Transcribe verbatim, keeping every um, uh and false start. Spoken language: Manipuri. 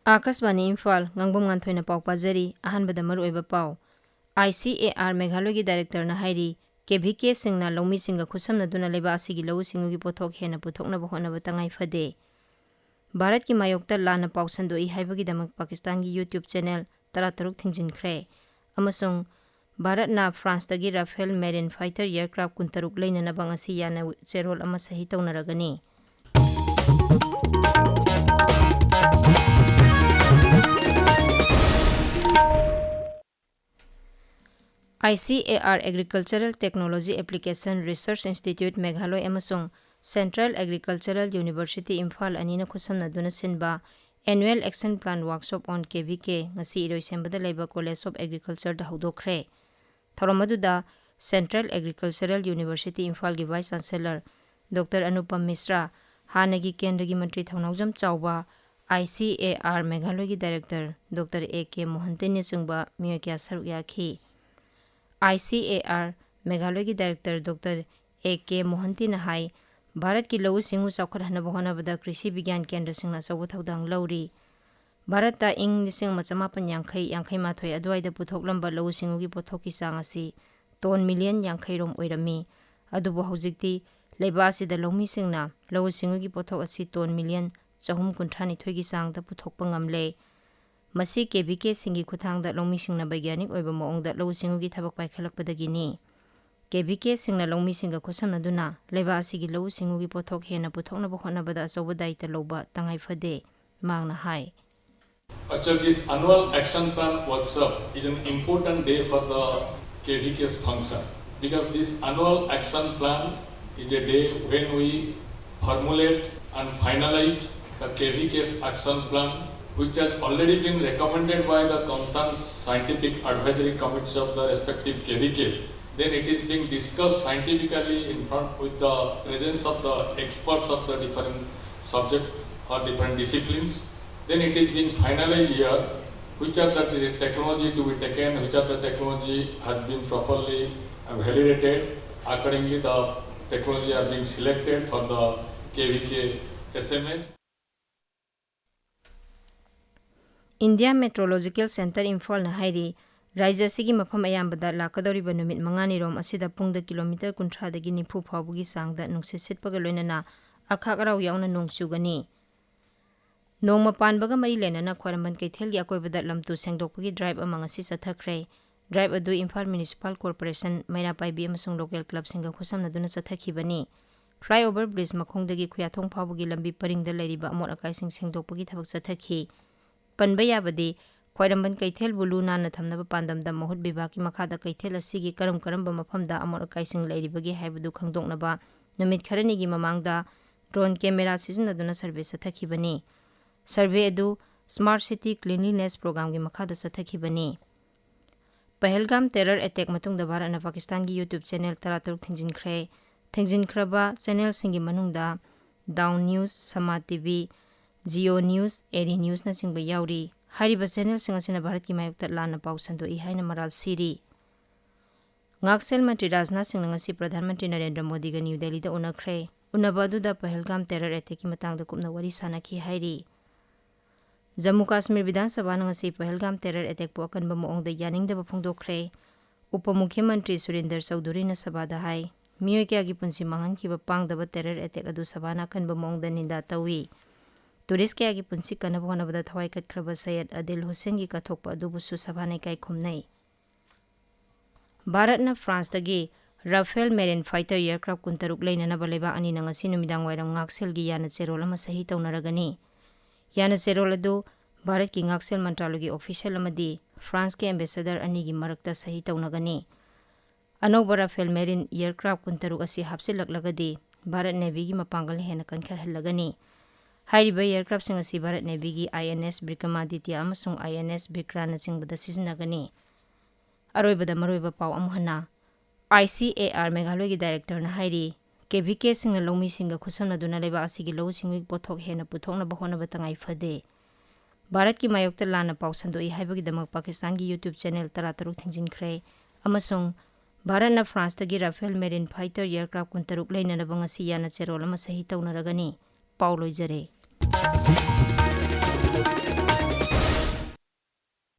ꯑꯥꯀꯥꯁꯕꯥꯅꯤ ꯏꯝꯐꯥꯜ, ꯉꯥꯡꯕꯝ ꯉꯥꯟꯊꯣꯏꯅ ꯄꯥꯎ ꯄꯥꯖꯔꯤ꯫ ꯑꯍꯥꯟꯕꯗ ꯃꯔꯨꯑꯣꯏꯕ ꯄꯥꯎ꯫ ꯑꯥꯏ ꯁꯤ ꯑꯦ ꯑꯥꯔ ꯃꯦꯘꯥꯂꯌꯒꯤ ꯗꯥꯏꯔꯦꯛꯇꯔꯅ ꯍꯥꯏꯔꯤ, ꯀꯦ ꯚꯤ ꯀꯦꯁꯤꯡꯅ ꯂꯧꯃꯤꯁꯤꯡꯒ ꯈꯨꯠꯁꯝꯅꯗꯨꯅ ꯂꯩꯕꯥꯛ ꯑꯁꯤꯒꯤ ꯂꯧꯎ ꯁꯤꯡꯎꯒꯤ ꯄꯣꯠꯊꯣꯛ ꯍꯦꯟꯅ ꯄꯨꯊꯣꯛꯅꯕ ꯍꯣꯠꯅꯕ ꯇꯉꯥꯏ ꯐꯗꯦ꯫ ꯚꯥꯔꯠꯀꯤ ꯃꯥꯌꯣꯛꯇ ꯂꯥꯟꯅ ꯄꯥꯎ ꯁꯟꯗꯣꯛꯏ ꯍꯥꯏꯕꯒꯤꯗꯃꯛ ꯄꯥꯀꯤꯁꯇꯥꯟꯒꯤ YouTube ꯆꯦꯅꯦꯜ ꯇꯔꯥꯇꯔꯨꯛ ꯊꯤꯡꯖꯤꯟꯈ꯭ꯔꯦ꯫ ꯑꯃꯁꯨꯡ ꯚꯥꯔꯠꯅ ꯐ꯭ꯔꯥꯟꯁꯇꯒꯤ ꯔꯥꯐꯦꯜ ꯃꯦꯔꯤꯟ ꯐꯥꯏꯇꯔ ꯑꯦꯌꯔꯀ꯭ꯔꯥꯐ ꯀꯨꯟꯇꯔꯨꯛ ꯂꯩꯅꯅꯕ ꯉꯁꯤ ꯌꯥꯅ ꯆꯦꯔꯣꯜ ꯑꯃ ꯁꯍꯤ ꯇꯧꯅꯔꯒꯅꯤ꯫ I C A R Agricultural Technology Application Research Institute Meghalaya ꯑꯃꯁꯨꯡ Central Agricultural University ꯏꯝꯐꯥꯜ ꯑꯅꯤꯅ ꯈꯨꯠꯁꯝꯅꯗꯨꯅ ꯁꯤꯟꯕ Annual Action Plan Workshop on K V K ꯉꯁꯤ ꯏꯔꯣꯏꯁꯦꯝꯕꯗ ꯂꯩꯕ College of Agricultureꯗ ꯍꯧꯗꯣꯛꯈ꯭ꯔꯦ꯫ ꯊꯧꯔꯝ ꯑꯗꯨꯗ Central Agricultural University ꯏꯝꯐꯥꯜꯒꯤ Vice Chancellor doctor Anupam Mishra, ꯍꯥꯟꯅꯒꯤ ꯀꯦꯟꯗ꯭ꯔꯒꯤ ꯃꯟꯇ꯭ꯔꯤ Thounaojam Chaoba, I C A R ꯃꯦꯘꯥꯂꯣꯏꯒꯤ ꯗꯥꯏꯔꯦꯛꯇꯔ ꯗꯣꯛꯇꯔ ꯑꯦ ꯀꯦ ꯃꯣꯍꯟꯇꯤꯅꯆꯤꯡꯕ ꯃꯤꯑꯣꯏ ꯀꯌꯥ ꯁꯔꯨꯛ ꯌꯥꯈꯤ꯫ ꯑꯥꯏ ꯁꯤ ꯑꯦ ꯑꯥꯔ ꯃꯦꯘꯥꯂꯣꯏꯒꯤ ꯗꯥꯏꯔꯦꯛꯇꯔ ꯗꯣꯛꯇꯔ ꯑꯦ ꯀꯦ ꯃꯣꯍꯟꯇꯤꯅ ꯍꯥꯏ, ꯚꯥꯔꯠꯀꯤ ꯂꯧꯎ ꯁꯤꯡꯎ ꯆꯥꯎꯈꯠꯍꯟꯅꯕ ꯍꯣꯠꯅꯕꯗ ꯀ꯭ꯔꯤꯁꯤ ꯕꯤꯒ꯭ꯌꯥꯟ ꯀꯦꯟꯗ꯭ꯔꯁꯤꯡꯅ ꯑꯆꯧꯕ ꯊꯧꯗꯥꯡ ꯂꯧꯔꯤ꯫ ꯚꯥꯔꯠꯇ ꯏꯪ ꯂꯤꯁꯤꯡ ꯑꯃ ꯆꯃꯥꯄꯟ ꯌꯥꯡꯈꯩ, ꯌꯥꯡꯈꯩ ꯃꯥꯊꯣꯏ ꯑꯗꯨꯋꯥꯏꯗ ꯄꯨꯊꯣꯛꯂꯝꯕ ꯂꯧꯎ ꯁꯤꯡꯎꯒꯤ ꯄꯣꯠꯊꯣꯛꯀꯤ ꯆꯥꯡ ꯑꯁꯤ ꯇꯣꯟ ꯃꯤꯂꯤꯌꯟ ꯌꯥꯡꯈꯩ ꯔꯣꯝ ꯑꯣꯏꯔꯝꯃꯤ꯫ ꯑꯗꯨꯕꯨ ꯍꯧꯖꯤꯛꯇꯤ ꯂꯩꯕꯥꯛ ꯑꯁꯤꯗ ꯂꯧꯃꯤꯁꯤꯡꯅ ꯂꯧꯎ ꯁꯤꯡꯎꯒꯤ ꯄꯣꯠꯊꯣꯛ ꯑꯁꯤ ꯇꯣꯟ ꯃꯤꯂꯤꯌꯟ ꯆꯍꯨꯝ ꯀꯨꯟꯊ꯭ꯔꯥ ꯅꯤꯊꯣꯏꯒꯤ ꯆꯥꯡꯗ ꯄꯨꯊꯣꯛꯄ ꯉꯝꯂꯦ꯫ ꯃꯁꯤ ꯀꯦ ꯚꯤ ꯀꯦꯁꯤꯡꯒꯤ ꯈꯨꯠꯊꯥꯡꯗ ꯂꯧꯃꯤꯁꯤꯡꯅ ꯕꯩꯒ꯭ꯌꯥꯅꯤꯛ ꯑꯣꯏꯕ ꯃꯑꯣꯡꯗ ꯂꯧꯎ ꯁꯤꯡꯎꯒꯤ ꯊꯕꯛ ꯄꯥꯏꯈꯠꯂꯛꯄꯗꯒꯤꯅꯤ꯫ ꯀꯦ ꯚꯤ ꯀꯦꯁꯤꯡꯅ ꯂꯧꯃꯤꯁꯤꯡꯒ ꯈꯨꯠꯁꯝꯅꯗꯨꯅ ꯂꯩꯕꯥꯛ ꯑꯁꯤꯒꯤ ꯂꯧꯎ ꯁꯤꯡꯎꯒꯤ ꯄꯣꯠꯊꯣꯛ ꯍꯦꯟꯅ ꯄꯨꯊꯣꯛꯅꯕ ꯍꯣꯠꯅꯕꯗ ꯑꯆꯧꯕ ꯗꯥꯌꯤꯠꯇ ꯂꯧꯕ ꯇꯉꯥꯏ ꯐꯗꯦ꯫ ꯃꯍꯥꯛꯅ ꯍꯥꯏ꯫ Actually, this annual action plan workshop is an important day for the K V K's function, because this annual action plan is a day when we formulate and finalize the K V K's action plan, which has already been recommended by the concerned scientific advisory committees of the respective K V Ks. Then it is being discussed scientifically in front with the presence of the experts of the different subject or different disciplines. Then it is being finalized here, which are the te-, technology to be taken, which are the technology has been properly validated. Accordingly, the technology are being selected for the K V K S M S. India meteorological centre ꯏꯝꯐꯥꯜꯅ ꯍꯥꯏꯔꯤ, ꯔꯥꯖ꯭ꯌ ꯑꯁꯤꯒꯤ ꯃꯐꯝ ꯑꯌꯥꯝꯕꯗ ꯂꯥꯛꯀꯗꯧꯔꯤꯕ ꯅꯨꯃꯤꯠ ꯃꯉꯥꯅꯤꯔꯣꯝ ꯑꯁꯤꯗ ꯄꯨꯡꯗ ꯀꯤꯂꯣꯃꯤꯇꯔ ꯀꯨꯟꯊ꯭ꯔꯥꯗꯒꯤ ꯅꯤꯐꯨ ꯐꯥꯎꯕꯒꯤ ꯆꯥꯡꯗ ꯅꯨꯡꯁꯤꯠ ꯁꯤꯠꯄꯒ ꯂꯣꯏꯅꯅ ꯑꯈꯥꯛ ꯑꯔꯥꯎ ꯌꯥꯎꯅ ꯅꯣꯡ ꯆꯨꯒꯅꯤ꯫ ꯅꯣꯡꯃ ꯄꯥꯟꯕꯒ ꯃꯔꯤ ꯂꯩꯅꯅ ꯈ꯭ꯋꯥꯏꯔꯝꯕꯟ ꯀꯩꯊꯦꯜꯒꯤ ꯑꯀꯣꯏꯕꯗ ꯂꯝ ꯇꯨ ꯁꯦꯡꯗꯣꯛꯄꯒꯤ ꯗ꯭ꯔꯥꯏꯕ ꯑꯃ ꯉꯁꯤ ꯆꯠꯊꯈ꯭ꯔꯦ꯫ ꯗ꯭ꯔꯥꯏꯕ ꯑꯗꯨ ꯏꯝꯐꯥꯜ ꯃ꯭ꯌꯨꯅꯤꯁꯤꯄꯥꯜ ꯀꯣꯔꯄꯣꯔꯦꯁꯟ, ꯃꯩꯔꯥ ꯄꯥꯏꯕꯤ ꯑꯃꯁꯨꯡ ꯂꯣꯀꯦꯜ ꯀ꯭ꯂꯕꯁꯤꯡꯒ ꯈꯨꯠꯁꯝꯅꯗꯨꯅ ꯆꯠꯊꯈꯤꯕꯅꯤ꯫ ꯐ꯭ꯂꯥꯏꯑꯣꯚꯔ ꯕ꯭ꯔꯤꯖ ꯃꯈꯣꯡꯗꯒꯤ ꯈꯨꯌꯥꯊꯣꯡ ꯐꯥꯎꯕꯒꯤ ꯂꯝꯕꯤ ꯄꯔꯤꯡꯗ ꯂꯩꯔꯤꯕ ꯑꯃꯣꯠ ꯑꯀꯥꯏꯁꯤꯡ ꯁꯦꯡꯗꯣꯛꯄꯒꯤ ꯊꯕꯛ ꯆꯠꯊꯈꯤ꯫ ꯄꯟꯕ ꯌꯥꯕꯗꯤ, ꯈ꯭ꯋꯥꯏꯔꯝꯕꯟ ꯀꯩꯊꯦꯜꯕꯨ ꯂꯨ ꯅꯥꯟꯅ ꯊꯝꯅꯕ ꯄꯥꯟꯗꯝꯗ ꯃꯍꯨꯠ ꯕꯤꯚꯥꯒꯀꯤ ꯃꯈꯥꯗ ꯀꯩꯊꯦꯜ ꯑꯁꯤꯒꯤ ꯀꯔꯝ ꯀꯔꯝꯕ ꯃꯐꯝꯗ ꯑꯃꯣꯠ ꯑꯀꯥꯏꯁꯤꯡ ꯂꯩꯔꯤꯕꯒꯦ ꯍꯥꯏꯕꯗꯨ ꯈꯪꯗꯣꯛꯅꯕ ꯅꯨꯃꯤꯠ ꯈꯔꯅꯤꯒꯤ ꯃꯃꯥꯡꯗ ꯗ꯭ꯔꯣꯟ ꯀꯦꯃꯦꯔꯥ ꯁꯤꯖꯤꯟꯅꯗꯨꯅ ꯁꯔꯚꯦ ꯆꯠꯊꯈꯤꯕꯅꯤ꯫ ꯁꯔꯚꯦ ꯑꯗꯨ ꯁ꯭ꯃꯥꯔꯠ ꯁꯤꯇꯤ ꯀ꯭ꯂꯤꯟꯂꯤꯅꯦꯁ ꯄ꯭ꯔꯣꯒ꯭ꯔꯥꯝꯒꯤ ꯃꯈꯥꯗ ꯆꯠꯊꯈꯤꯕꯅꯤ꯫ ꯄꯍꯜꯒꯥꯝ ꯇꯦꯔꯔ ꯑꯦꯇꯦꯛ ꯃꯇꯨꯡꯗ ꯚꯥꯔꯠꯅ ꯄꯥꯀꯤꯁꯇꯥꯟꯒꯤ YouTube ꯆꯦꯅꯦꯜ ꯇꯔꯥꯇꯔꯨꯛ ꯊꯤꯡꯖꯤꯟꯈ꯭ꯔꯦ꯫ ꯊꯤꯡꯖꯤꯟꯈ꯭ꯔꯕ ꯆꯦꯅꯦꯜꯁꯤꯡꯒꯤ ꯃꯅꯨꯡꯗ down news, Sama TV, Jio news, ꯑꯦꯔꯤ ꯅ꯭ꯌꯨꯁꯅꯆꯤꯡꯕ ꯌꯥꯎꯔꯤ꯫ ꯍꯥꯏꯔꯤꯕ ꯆꯦꯅꯦꯜꯁꯤꯡ ꯑꯁꯤꯅ ꯚꯥꯔꯠꯀꯤ ꯃꯥꯌꯣꯛꯇ ꯂꯥꯟꯅ ꯄꯥꯎ ꯁꯟꯗꯣꯛꯏ ꯍꯥꯏꯅ ꯃꯔꯥꯜ ꯁꯤꯔꯤ꯫ ꯉꯥꯛꯁꯦꯜ ꯃꯟꯇ꯭ꯔꯤ ꯔꯥꯖꯅꯥꯊ ꯁꯤꯡꯅ ꯉꯁꯤ ꯄ꯭ꯔꯙꯥꯟ ꯃꯟꯇ꯭ꯔꯤ ꯅꯔꯦꯟꯗ꯭ꯔ ꯃꯣꯗꯤꯒ ꯅ꯭ꯌꯨ ꯗꯦꯜꯂꯤꯗ ꯎꯅꯈ꯭ꯔꯦ꯫ ꯎꯅꯕ ꯑꯗꯨꯗ ꯄꯍꯜꯒꯥꯝ ꯇꯦꯔꯔ ꯑꯦꯇꯦꯛꯀꯤ ꯃꯇꯥꯡꯗ ꯀꯨꯞꯅ ꯋꯥꯔꯤ ꯁꯥꯅꯈꯤ ꯍꯥꯏꯔꯤ꯫ ꯖꯝꯃꯨ ꯀꯥꯁꯃꯤꯔ ꯕꯤꯙꯥꯟ ꯁꯚꯥꯅ ꯉꯁꯤ ꯄꯍꯜꯒꯥꯝ ꯇꯦꯔꯔ ꯑꯦꯇꯦꯛꯄꯨ ꯑꯀꯟꯕ ꯃꯑꯣꯡꯗ ꯌꯥꯅꯤꯡꯗꯕ ꯐꯣꯡꯗꯣꯛꯈ꯭ꯔꯦ꯫ ꯎꯄ ꯃꯨꯈ꯭ꯌ ꯃꯟꯇ꯭ꯔꯤ ꯁꯨꯔꯤꯟꯗꯔ ꯆꯧꯙꯨꯔꯤꯅ ꯁꯚꯥꯗ ꯍꯥꯏ, ꯃꯤꯑꯣꯏ ꯀꯌꯥꯒꯤ ꯄꯨꯟꯁꯤ ꯃꯥꯡꯍꯟꯈꯤꯕ ꯄꯥꯡꯗꯕ ꯇꯦꯔꯔ ꯑꯦꯇꯦꯛ ꯑꯗꯨ ꯁꯚꯥꯅ ꯑꯀꯟꯕ ꯃꯑꯣꯡꯗ ꯅꯤꯟꯗꯥ ꯇꯧꯏ꯫ ꯇꯨꯔꯤꯁ ꯀꯌꯥꯒꯤ ꯄꯨꯟꯁꯤ ꯀꯟꯅꯕ ꯍꯣꯠꯅꯕꯗ ꯊꯋꯥꯏ ꯀꯠꯈ꯭ꯔꯕ ꯁꯩꯌꯗ ꯑꯗꯤꯜ ꯍꯨꯁꯦꯟꯒꯤ ꯀꯠꯊꯣꯛꯄ ꯑꯗꯨꯕꯨꯁꯨ ꯁꯚꯥꯅ ꯏꯀꯥꯏ ꯈꯨꯝꯅꯩ꯫ ꯚꯥꯔꯠꯅ ꯐ꯭ꯔꯥꯟꯁꯇꯒꯤ ꯔꯥꯐꯦꯜ ꯃꯦꯔꯤꯟ ꯐꯥꯏꯇꯔ ꯑꯦꯌꯔꯀ꯭ꯔꯥꯐ ꯀꯨꯟꯇꯔꯨꯛ ꯂꯩꯅꯅꯕ ꯂꯩꯕꯥꯛ ꯑꯅꯤꯅ ꯉꯁꯤ ꯅꯨꯃꯤꯗꯥꯡꯋꯥꯏꯔꯝ ꯉꯥꯛꯁꯦꯜꯒꯤ ꯌꯥꯅ ꯆꯦꯔꯣꯜ ꯑꯃ ꯁꯍꯤ ꯇꯧꯅꯔꯒꯅꯤ꯫ ꯌꯥꯅ ꯆꯦꯔꯣꯜ ꯑꯗꯨ ꯚꯥꯔꯠꯀꯤ ꯉꯥꯛꯁꯦꯜ ꯃꯟꯇ꯭ꯔꯥꯂꯣꯏꯒꯤ ꯑꯣꯐꯤꯁꯤꯌꯦꯜ ꯑꯃꯗꯤ ꯐ꯭ꯔꯥꯟꯁꯀꯤ ꯑꯦꯝꯕꯦꯁꯦꯗꯔ ꯑꯅꯤꯒꯤ ꯃꯔꯛꯇ ꯁꯍꯤ ꯇꯧꯅꯒꯅꯤ꯫ ꯑꯅꯧꯕ ꯔꯥꯐꯦꯜ ꯃꯦꯔꯤꯟ ꯑꯦꯌꯔꯀ꯭ꯔꯥꯐ ꯀꯨꯟꯇꯔꯨꯛ ꯑꯁꯤ ꯍꯥꯞꯆꯤꯜꯂꯛꯂꯒꯗꯤ ꯚꯥꯔꯠ ꯅꯦꯚꯤꯒꯤ ꯃꯄꯥꯡꯒꯜ ꯍꯦꯟꯅ ꯀꯟꯈꯠꯍꯜꯂꯒꯅꯤ꯫ ꯍꯥꯏꯔꯤꯕ ꯑꯦꯌꯔꯀ꯭ꯔꯥꯐꯁꯤꯡ ꯑꯁꯤ ꯚꯥꯔꯠ ꯅꯦꯚꯤꯒꯤ ꯑꯥꯏ ꯑꯦꯟ ꯑꯦꯁ ꯕ꯭ꯔꯤꯀꯃꯥꯗꯤꯇ꯭ꯌ ꯑꯃꯁꯨꯡ ꯑꯥꯏ ꯑꯦꯟ ꯑꯦꯁ ꯕꯤꯀ꯭ꯔꯥꯟꯅꯆꯤꯡꯕꯗ ꯁꯤꯖꯤꯟꯅꯒꯅꯤ꯫ ꯑꯔꯣꯏꯕꯗ ꯃꯔꯨꯑꯣꯏꯕ ꯄꯥꯎ ꯑꯃꯨꯛ ꯍꯟꯅ꯫ ꯑꯥꯏ ꯁꯤ ꯑꯦ ꯑꯥꯔ ꯃꯦꯘꯥꯂꯌꯒꯤ ꯗꯥꯏꯔꯦꯛꯇꯔꯅ ꯍꯥꯏꯔꯤ, ꯀꯦ ꯚꯤ ꯀꯦꯁꯤꯡꯅ ꯂꯧꯃꯤꯁꯤꯡꯒ ꯈꯨꯠꯁꯝꯅꯗꯨꯅ ꯂꯩꯕꯥꯛ ꯑꯁꯤꯒꯤ ꯂꯧꯎ ꯁꯤꯡꯎꯒꯤ ꯄꯣꯠꯊꯣꯛ ꯍꯦꯟꯅ ꯄꯨꯊꯣꯛꯅꯕ ꯍꯣꯠꯅꯕ ꯇꯉꯥꯏ ꯐꯗꯦ꯫ ꯚꯥꯔꯠꯀꯤ ꯃꯥꯌꯣꯛꯇ ꯂꯥꯟꯅ ꯄꯥꯎ ꯁꯟꯗꯣꯛꯏ ꯍꯥꯏꯕꯒꯤꯗꯃꯛ ꯄꯥꯀꯤꯁꯇꯥꯟꯒꯤ YouTube ꯆꯦꯅꯦꯜ ꯇꯔꯥꯇꯔꯨꯛ ꯊꯤꯡꯖꯤꯟꯈ꯭ꯔꯦ ꯑꯃꯁꯨꯡ ꯚꯥꯔꯠꯅ ꯐ꯭ꯔꯥꯟꯁꯇꯒꯤ ꯔꯥꯐꯦꯜ ꯃꯦꯔꯤꯟ ꯐꯥꯏꯇꯔ ꯑꯦꯌꯔꯀ꯭ꯔꯥꯐ ꯀꯨꯟꯇꯔꯨꯛ ꯂꯩꯅꯅꯕ ꯉꯁꯤ ꯌꯥꯅ ꯆꯦꯔꯣꯜ ꯑꯃ ꯁꯍꯤ ꯇꯧꯅꯔꯒꯅꯤ꯫ ꯄꯥꯎ ꯂꯣꯏꯖꯔꯦ꯫